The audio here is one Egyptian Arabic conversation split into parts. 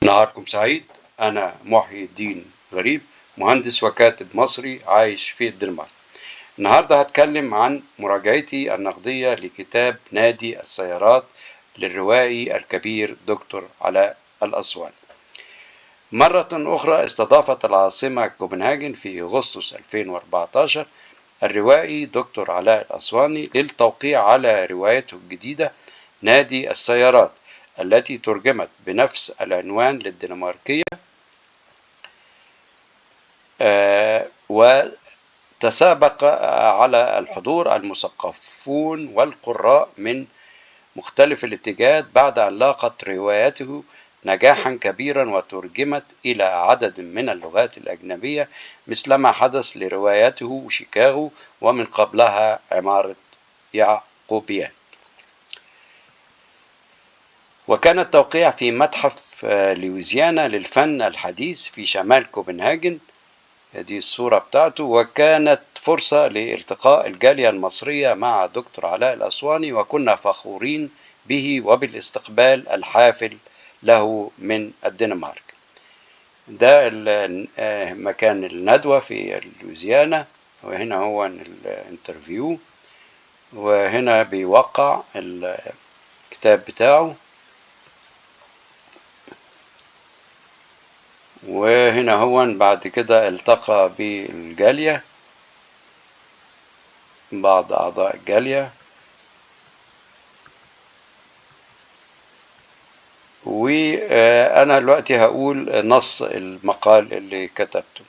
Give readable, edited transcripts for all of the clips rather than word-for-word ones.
نهاركم سعيد. أنا محي الدين غريب، مهندس وكاتب مصري عايش في الدنمارك. النهاردة هتكلم عن مراجعتي النقدية لكتاب نادي السيارات للروائي الكبير دكتور علاء الأسواني. مرة أخرى استضافت العاصمة كوبنهاجن في أغسطس 2014 الروائي دكتور علاء الأسواني للتوقيع على روايته الجديدة نادي السيارات، التي ترجمت بنفس العنوان للدنماركية، وتسابق على الحضور المثقفون والقراء من مختلف الاتجاهات بعد أن لاقت روايته نجاحا كبيرا وترجمت إلى عدد من اللغات الأجنبية، مثلما حدث لروايته شيكاغو ومن قبلها عمارة يعقوبيان. وكان التوقيع في متحف لويزيانا للفن الحديث في شمال كوبنهاجن، دي الصورة بتاعته. وكانت فرصة لالتقاء الجالية المصرية مع دكتور علاء الأسواني، وكنا فخورين به وبالاستقبال الحافل له من الدنمارك. ده مكان الندوة في لويزيانا، وهنا هو ال interview، وهنا بيوقع الكتاب بتاعه، وهنا هو بعد كده التقى بالجالية، بعض أعضاء الجالية. وأنا دلوقتي هقول نص المقال اللي كتبته.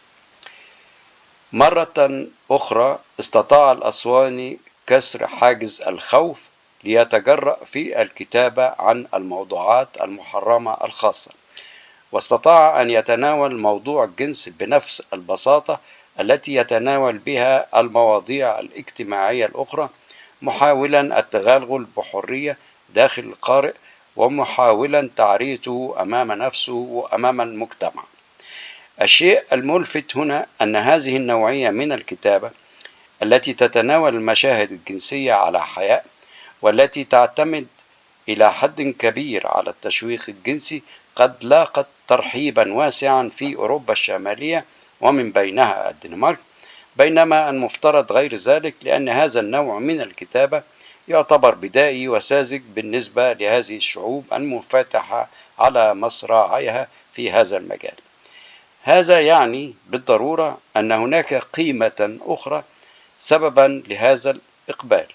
مرة أخرى استطاع الأسواني كسر حاجز الخوف ليتجرأ في الكتابة عن الموضوعات المحرمة الخاصة، واستطاع أن يتناول موضوع الجنس بنفس البساطة التي يتناول بها المواضيع الاجتماعية الأخرى، محاولا التغلغل بحرية داخل القارئ ومحاولا تعريته أمام نفسه وأمام المجتمع. الشيء الملفت هنا أن هذه النوعية من الكتابة التي تتناول المشاهد الجنسية على حياء، والتي تعتمد إلى حد كبير على التشويق الجنسي، قد لاقت ترحيبا واسعا في أوروبا الشمالية ومن بينها الدنمارك، بينما المفترض غير ذلك، لأن هذا النوع من الكتابة يعتبر بدائي وساذج بالنسبة لهذه الشعوب المنفتحة على مصراعيها في هذا المجال. هذا يعني بالضرورة أن هناك قيمة أخرى سببا لهذا الإقبال،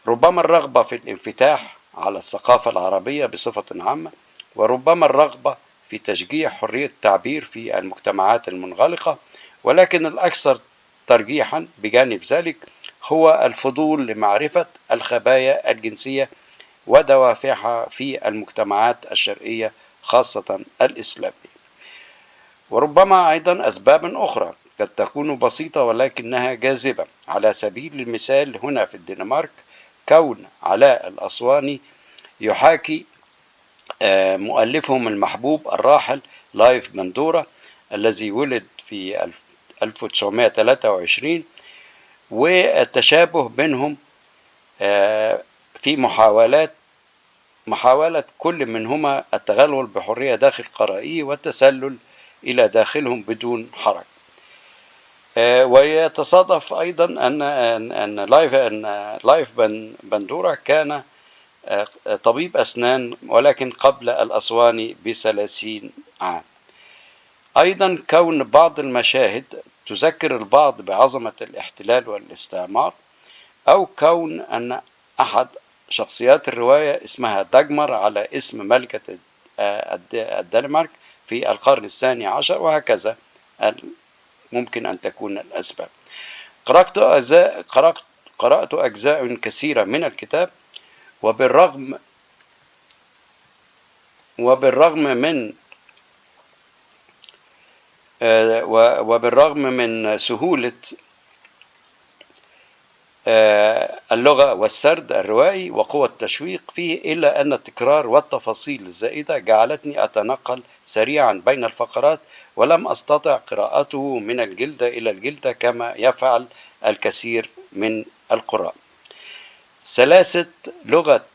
ربما الرغبة في الانفتاح على الثقافة العربية بصفة عامة، وربما الرغبة في تشجيع حرية التعبير في المجتمعات المنغلقة، ولكن الأكثر ترجيحا بجانب ذلك هو الفضول لمعرفة الخبايا الجنسية ودوافعها في المجتمعات الشرقية خاصة الإسلامية. وربما أيضا أسباب أخرى قد تكون بسيطة ولكنها جاذبة. على سبيل المثال هنا في الدنمارك، كون علاء الأسواني يحاكي مؤلفهم المحبوب الراحل لايف بندورة الذي ولد في 1923، والتشابه بينهم في محاولة كل منهما التغلغل بحرية داخل قرائه والتسلل إلى داخلهم بدون حرج. ويتصادف أيضا أن لايف بندورة كان طبيب أسنان، ولكن قبل الأسواني ب30 عام. أيضا كون بعض المشاهد تذكر البعض بعظمة الاحتلال والاستعمار، أو كون أن أحد شخصيات الرواية اسمها داجمر على اسم ملكة الدنمارك في القرن الثاني عشر، وهكذا ممكن أن تكون الأسباب. قرأت أجزاء كثيرة من الكتاب، وبالرغم من سهولة اللغة والسرد الروائي وقوة التشويق فيه، إلا أن التكرار والتفاصيل الزائدة جعلتني أتنقل سريعا بين الفقرات، ولم أستطع قراءته من الجلدة إلى الجلدة كما يفعل الكثير من القراء. سلاسة لغة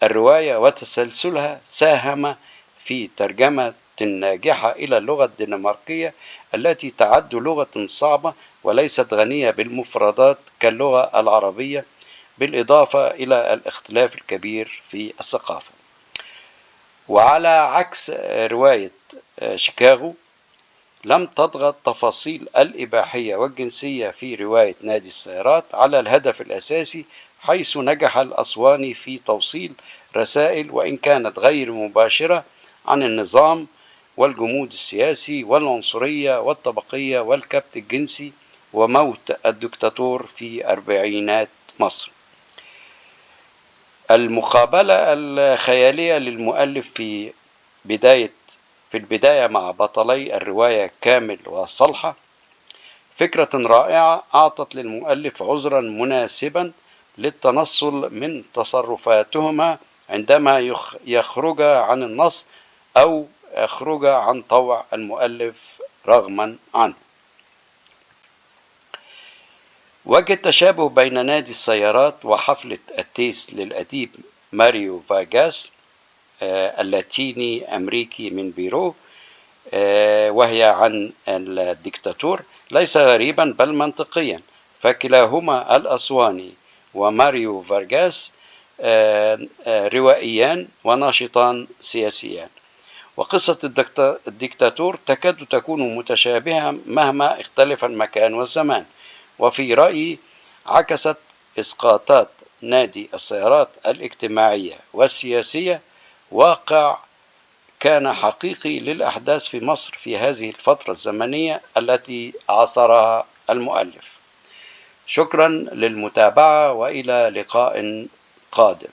الرواية وتسلسلها ساهم في ترجمة ناجحة إلى اللغة الدنماركية التي تعد لغة صعبة وليست غنية بالمفردات كاللغة العربية، بالإضافة إلى الاختلاف الكبير في الثقافة. وعلى عكس رواية شيكاغو، لم تضغط تفاصيل الإباحية والجنسية في رواية نادي السيارات على الهدف الأساسي، حيث نجح الأسواني في توصيل رسائل وإن كانت غير مباشرة عن النظام والجمود السياسي والعنصرية والطبقية والكبت الجنسي وموت الدكتاتور في أربعينات مصر. المقابلة الخيالية للمؤلف في البداية مع بطلي الرواية كامل وصلحة فكرة رائعة أعطت للمؤلف عذرا مناسبا للتنصل من تصرفاتهما عندما يخرج عن النص أو يخرج عن طوع المؤلف رغما عنه. وجه التشابه بين نادي السيارات وحفلة التيس للأديب ماريو فارغاس اللاتيني أمريكي من بيرو، وهي عن الدكتاتور، ليس غريبا بل منطقيا، فكلاهما الأسواني وماريو فارغاس روائيان وناشطان سياسيان، وقصة الدكتاتور تكاد تكون متشابهة مهما اختلف المكان والزمان. وفي رأيي عكست إسقاطات نادي السيارات الاجتماعية والسياسية واقع كان حقيقي للأحداث في مصر في هذه الفترة الزمنية التي عاصرها المؤلف. شكرا للمتابعة وإلى لقاء قادم.